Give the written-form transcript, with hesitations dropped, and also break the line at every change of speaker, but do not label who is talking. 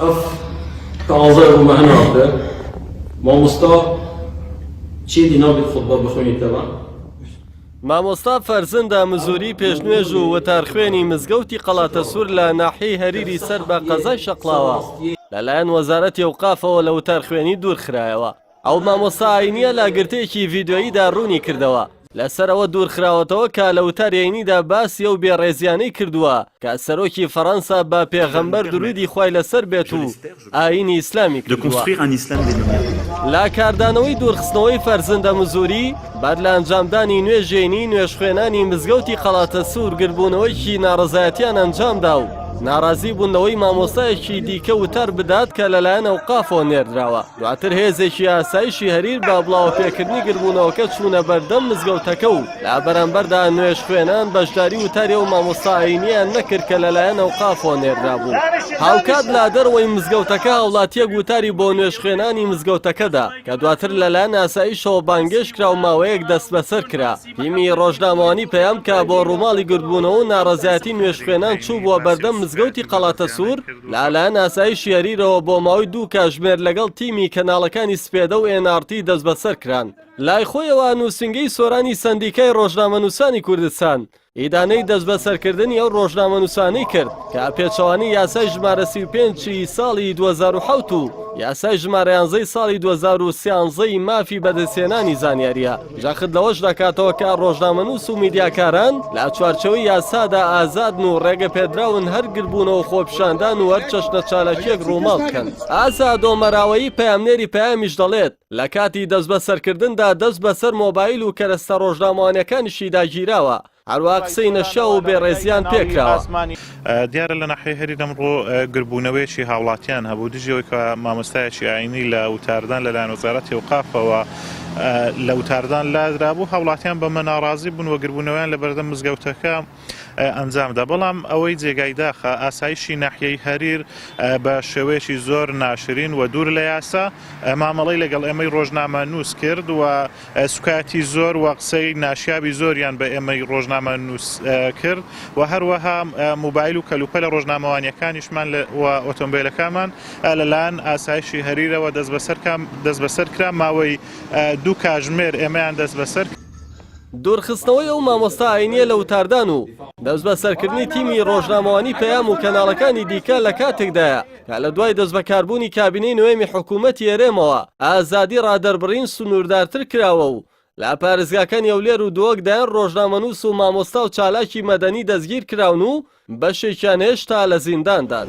ئەف تازە و مەهناردە مامۆستا چیدی نابێت خوتبە بخوێنیتەوە؟
مامۆستا فەرزندە مزوری پێشنوێژ و وتارخوێنی مزگەوتی قەڵاتەسوور لە ناحیەی هەریری سەر بە قەزای شەقڵاوە لەلایەن وەزارەتی ئەوقافەوە لە وتارخوێنی دوورخرایەوە. ئەو مامۆستا ئاینییە لە گرتەیەکی ڤیدیۆییدا ڕوونی کردەوە، لەسەر ئەوە دوورخراوەتەوە کە لە وتاری ئەینیدا باسی ئەو بێڕێزیانەی کردووە کە سەرۆکی فەڕەنسا بە پێغەمبەر دروودی خوای لەسەر بێت و ئایینی ئیسلامی کردووە. لە کاردانەوەی دوورخستنەوەی فەرزندە مزوری، بەر لە ئەنجامدانی نوێژی ئەینی نوێژخوێنانی مزگەوتی قەڵاتەسوور گردبوونەوەیەکی ناڕەزایەتیان ئەنجامدا و ناڕازی بوون لەوەی مامۆستایەکی دیکە وتار بدات کە لەلایەن ئەوقافەوە نێردراوە. دواتر هێزێکی ئاسایشی هەریر بە بڵاوەپێکردنی گردبوونەوەکە چوونە بەردەم مزگەوتەکە و لە بەرامبەردا نوێژخوێنان بەشداری وتاری ئەو مامۆستا ئایینییان نەکرد کە لەلایەن ئەوقافەوە نێردرابوو. هاوکات لە دەرەوەی مزگەوتەکە هاوڵاتییەک وتاری بۆ نوێژخوێنانی مزگەوتەکە دا کە دواتر لەلایەن ئاسایشەوە بانگێشت کرا و ماوەیەک دەستبەسەر کرا. تیمی ڕۆژنامەوانی پەیام کە بۆ ڕووماڵی گردبوونەوە و ناڕەزایەتی نوێژخوێنان چووبووە بەردەم مزگەوتی قەڵاتەسوور، لەلایەن ئاسایشی هەریرەوە بۆ ماوەی دوو کاژمێر لەگەڵ تیمی کەناڵەکانی سپێدە و ئێن ئاڕ تی دەستبەسەر کران. لای خۆیەوە نووسینگەی سۆرانی سەندیکای ڕۆژنامەنووسانی کوردستان ئیدانەی دەستبەسەرکردنی ئەو ڕۆژنامەنووسانەی کرد کە پێچەوانەی یاسای ژمارە 35 ی ساڵی 2007 و یاسای ژمارە 11 ی ساڵی 2013 ی مافی بەدەستهێنانی زانیارییە. جەخت لەوەش دەکاتەوە کە ڕۆژنامەنووس و میدیاکاران لە چوارچێوەی یاسادا ئازادن و ڕێگەپێدراون هەر گردبوونەوە و خۆپیشاندان و هەر چەشنە چالاکییەک ڕووماڵ بکەن. ئازاد ئۆمەراوەیی پەیامنێری پەیامیش دەڵێت، لە کاتی دەستبەسەرکردندا دەست بەسەر مۆبایل و کەرەستە ڕۆژنامەوانیەکانیشیدا گیراوە، هەروەها قسەی نەشیاو و بێڕێزیان پێکراوە.
دیارە لە ناحیەی هەریر ئەمڕۆ گربوونەوەیەکی هاوڵاتیان هەبوو دژی ئەوەی کە مامۆستایەکی ئایینی لە وتاردان لەلایەن وەزارەتی ئەوقافەوە لە وتاردان لادرابوو، هاوڵاتیان بەمە ناڕازی بوون و گربوونەوەیان لەبەردەم مزگەوتەکە ئەنجامدا، بەڵام ئەوەی جێگای داخە ئاسایشی ناحیەی هەریر بە شێوەیەکی زۆر ناشرین و دوور لە یاسا مامەڵەی لەگەڵ ئێمەی ڕۆژنامەنووس کرد و سوکایەتی زۆر و قسەی ناشیاوی زۆریان بە ئێمەی ڕۆژنامەنووس کرد و هەروەها موبایل و کەلوپەلە ڕۆژنامەوانیەکانیشمان و ئۆتۆمبیلەکانمان لەلایەن ئاسایشی هەریرەوە دەستبەسەر کرا ماوەی دوو کاژمێر ئێمەیان دەستبەسەر
دوورخستنەوەی ئەو مامۆستا ئاینییە لە وتاردان و دەستبەسەرکردنی تیمی ڕۆژنامەوانی پەیام و کەناڵەکانی دیکە لە کاتێکدایە کە لە دوای دەستبەکاربوونی کابینەی نوێمی حکوومەتی هەرێمەوە ئازادی ڕادەربڕین سنووردارتر کراوە و لە پارێزگاکانی هەولێر و دهۆک دەیان ڕۆژنامەنووس و مامۆستا و چالاکی مەدەنی دەستگیرکراون و بەشێکیان هێشتا لە زینداندان.